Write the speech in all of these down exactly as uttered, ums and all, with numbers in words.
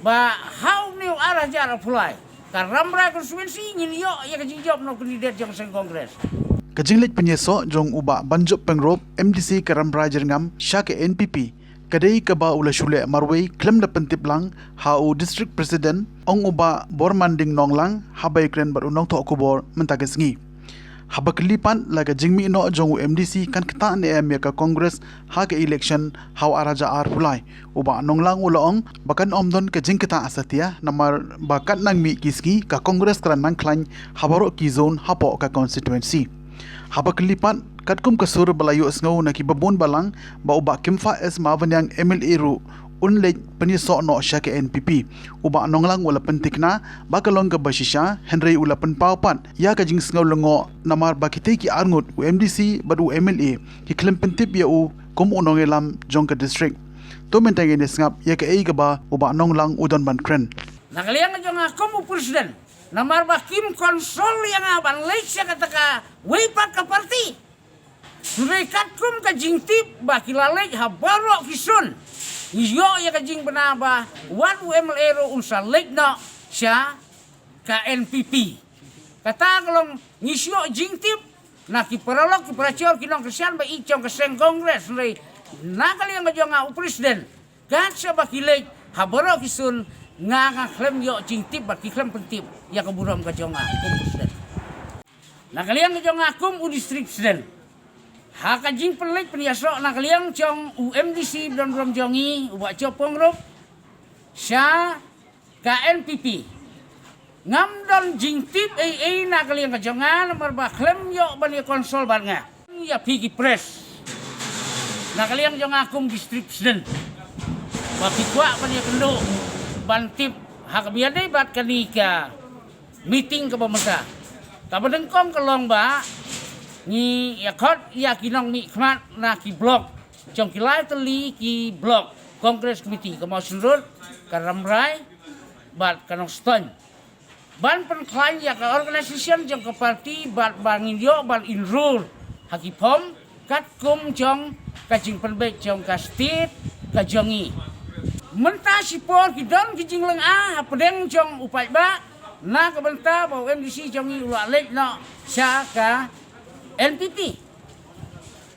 Ba ha u bnai ar hajar arphew lai, ka Rambrai constituency ngin ïoh ïa ka jingjop na u candidate jong ka seng Congress. Ka jingleit pynïasoh jong u Bah Banjop Pyngrope, M D C ka Rambrai Jyrngam sha ka N P P, ka dei kaba u la shu leh marwei khlem da pyntip lang ha u District President, ong u Bah Bormanding Nonglang haba ïakren bad u nongthoh khubor mynta ka sngi. Haba kylli pat la ka jingmih noh jong u M D C kan ktah ne em ïa ka Congress ha ka election ha u ar hajar arphew lai, u Bah Nonglang u la ong ba kan ym don ka jingktah satia, namar ba katba nang mih ki sngi ka Congress ka la nang khlaiñ ha baroh ki zone hapoh ka constituency. Haba kylli pat katkum ka sur ba la ïohsngew na ki babun balang ba u Bah Kymphah S Mawaniang M L A ruh un leit pynïasoh noh sha ka N P P, u Bah Nonglang u la pynthikna ba ka long kaba shisha, hynrei u la pynpaw pat ïa ka jingsngew lyngngoh namar ba kitei ki arngut, u M D C bad u M L A, ki khlem pyntip ïa u kum u nongïalam jong ka district. To mynta ngin ïa sngap ïa kaei kaba u Bah Nonglang u don ban kren. Na ka liang jong nga kum u president, namar ba kim consult ïa nga ban leit sha kata kawei pat ka party. Hynrei katkum ka jingtip ba ki la leit ha baroh ki zone, ngi ïoh ïa ka jingbna ba wat u M L A ruh un sa leit noh sha ka N P P. Kata ka long ngi shu ïoh jingtip na ki paralok ki parajor ki nongkyrshan ba ïeit jong ka seng Congress, hynrei na ka liang jong nga u president, kat shaba ki leit ha baroh ki zone, nga nga khlem ïoh jingtip bad ki khlem pyntip ïa ka burom ka jong nga kum u president. Na ka liang jong nga kum u district president, ha ka jingpynleit pynïasoh na ka liang jong u M D C ba don burom jong ngi, u Bah Jop Pyngrope, sha ka N P P, ngam don jingtip ei ei na ka liang ka jong nga namar ba khlem ïoh ban ïa consult bad nga. Ïa phi ki press, na ka liang jong nga kum district president, ba phi kwah ban ïa kynduh ban tip ha kaba ïadei bad kane ka meeting kaba mynta. Kaba nyngkong ka long ba ngi ïa khot ïa ki nongmihkhmat na ki block jong ki lai tylli ki block Congress committee, ka Mawshynrut, ka Rambrai bad ka Nongstoiñ, ban pynkhlaiñ ïa ka organisation jong ka party bad ba ngin ïoh ban enroll ha ki form katkum jong ka jingpynbeit jong ka state ka jong ngi. Mynta shipor ki don ki jinglyngngoh hapdeng jong u paidbah na ka bynta ba u M D C jong ngi u la leit noh sha ka N P P.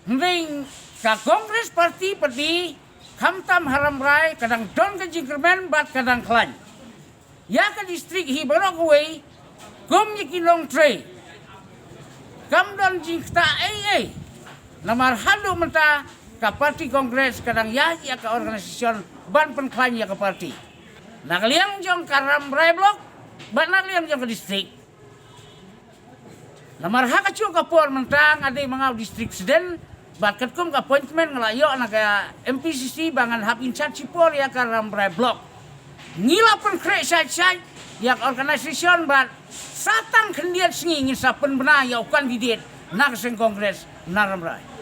Hynrei ka Congress party pat, khamtam ha Rambrai, ka dang don ka jingkyrmen bad ka dang khlaiñ ïa ka district hi baroh kawei. Kum ïa ki nongtrei, kam don jingktah ei ei, namar haduh mynta ka party Congress ka dang ïaid ïa ka organisation ban pynkhlaiñ ïa ka party, na ka liang jong ka Rambrai block bad na ka liang jong ka district. Namar ha kajuh ka por mynta nga dei ma nga u district president, bad katkum ka appointment nga la ïoh na ka M P C C ba ngan hap in charge shipor ïa ka Rambrai block. Ngi la pynkhreh shait shait ïa ka organisation bad sa tang khyndiat sngi ngin sa pynbna ïa u candidate na ka seng Congress na Rambrai.